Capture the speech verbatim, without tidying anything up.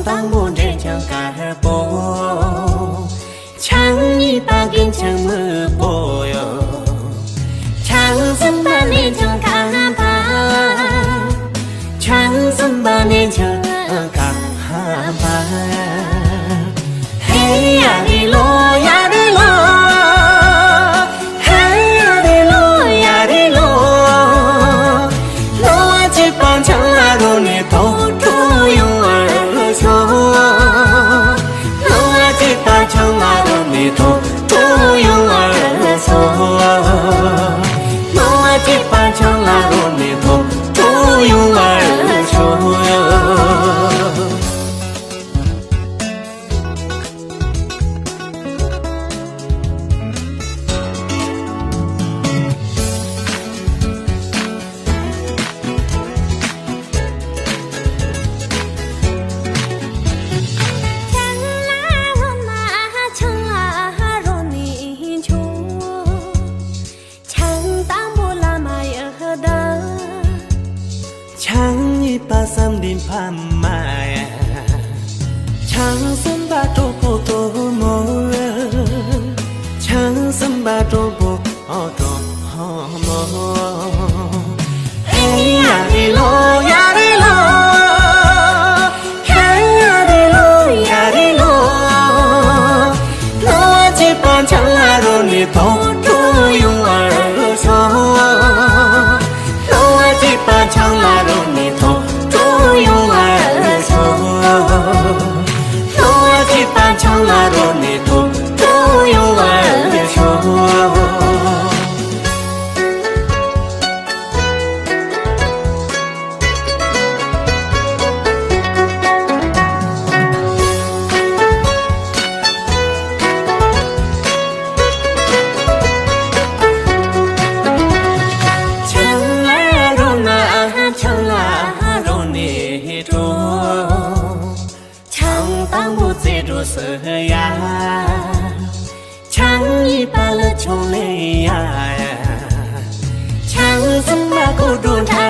དང་པོ་འདྲེན་ཆེན་དཀར་པོ། ཆང་གཉིས་པ་རྒན་ཆང་སྨུག་པོ་ཡོད། ཆང་གསུམ་པ་ནས་ཆང་ཁ་འཕགས། ཆང་གསུམ་པ་ནས་ཆང་ཁ་འཕགས། ཧེ་ཡ་རེ་ལོ་ཡ་རེ་ལོ། ཧེ་ཡ་རེ་ལོ་ཡ་རེ་ལོ། ལོ་བ་གཅིག་པ་ཆང་ལ་རོལ་ནས་ཐོག་འགྲོ་ཡོང་བར་ཤོག་ལོ་བ་གཅིག་པ་ཆང་ལ་རོལ་ནས་ཐོག་འགྲོ་ཡོང་བར་ཤོག་ལོ་བ་གཅིག་པ་ཆང་ལ་རོལ་ནས་ཐོག་འགྲོ་ཡོང་བར་ཤོག་ཆང་ལ་རོལ་ན་ཆང་ལ་རོལ་ནས་ཆོག་ཆང་དང་པོ་བླ་མ་ཡི་བདག་ཆང་གཉིས་པ་བསམ་གཏན་ཕ་མ་ཡ། ཆང་གསུམ་པ་གྲོགས་པོ་གྲོགས་མོ། ཆང་གསུམ་པ་གྲོགས་པོ་གྲོགས་མོ། ཨེ་ཡ་རེ་ལོ་ཡ་རེ་ལོ། ཨེ་ཡ་རེ་ལོ་ཡ་རེ་ལོ། ལོ་བ་གཅིག་པ་ཆང་ལ་རོལ་ནས་ཐོག་འགྲོ་ཡོང་བར་ཤོག་ལོ་བ་གཅིག་པ་ཆང་ལ་རོལ་ནས་ཐོག་འགྲོ་ཡོང་བར་ཤོག་ལོ་བ་གཅིག་པ་ཆང་ལ་རོལ་ནས་ཐོག་འགྲོ་ཡོང་་བར་ཤོག་ཆང་ལ་རོལ་ན་ཆང་ལ་རོལ་ནས་འགྲོ། ཆང་དང་པོ་རྩེད་འགྲོ་ཟེར་ཡ། ཆང་གཉིས་པ་ལ་ཆང་ལེན་ཡ། ཆང་གསུམ་པ་སྐོར་འགྲོ་འདྲ།